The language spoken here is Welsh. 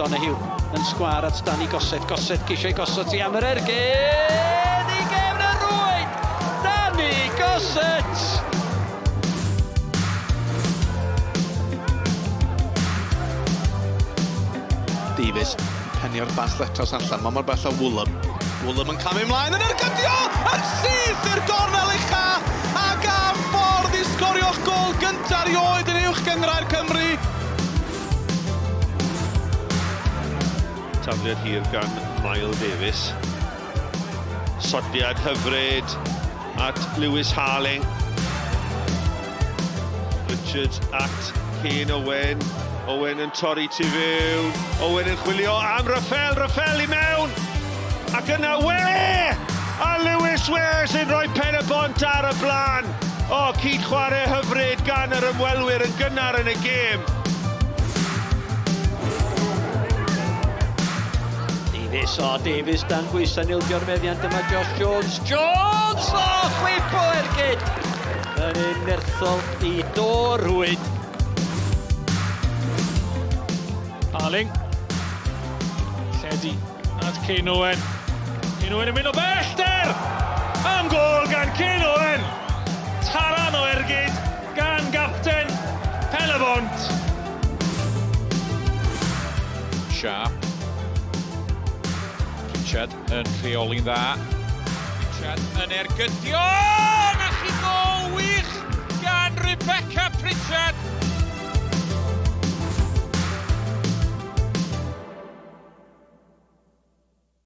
Donahue yn sgwar at Danny Gossett. Gossett ceisio ei gosod ti am yr ergyd i gefn y rwyd! Danny Gossett! Davies penio'r bas letras allan, mae mor bell o Woolam. Woolam yn camu ymlaen yn ergydio yn syth i'r gornel ucha ac am ffordd i sgorio'ch gôl gyntaf erioed yn Uwch Gynghrair Cymru. Tafliad hir gan Mael Davies. Sodiad hyfryd at Lewis Harling. Richards at Kane Owen. Owen yn torri tu fewn. Owen yn chwilio am Rafael. Rafael i mewn! Ac yna we! A Lewis Ware sy'n rhoi pen y bont ar y blaen. O, cyd chwarae hyfryd gan yr ymwelwyr yn gynnar yn y gêm. Davies, o Davies dan bwysau nildio'r meddiant yma Josh Jones. Jones! O, chwip o ergyd! Yn un nerthol i do rhwyd. Arling. Lledu at Kane Owen. Kane Owen yn mynd o bellter! Am gol gan Kane Owen! Taran o ergyd gan gapten Pen-y-bont. Sharp. Pritchard yn rheoli'n dda. Pritchard yn ergydio! Na chi gol wych gan Rebecca Pritchard!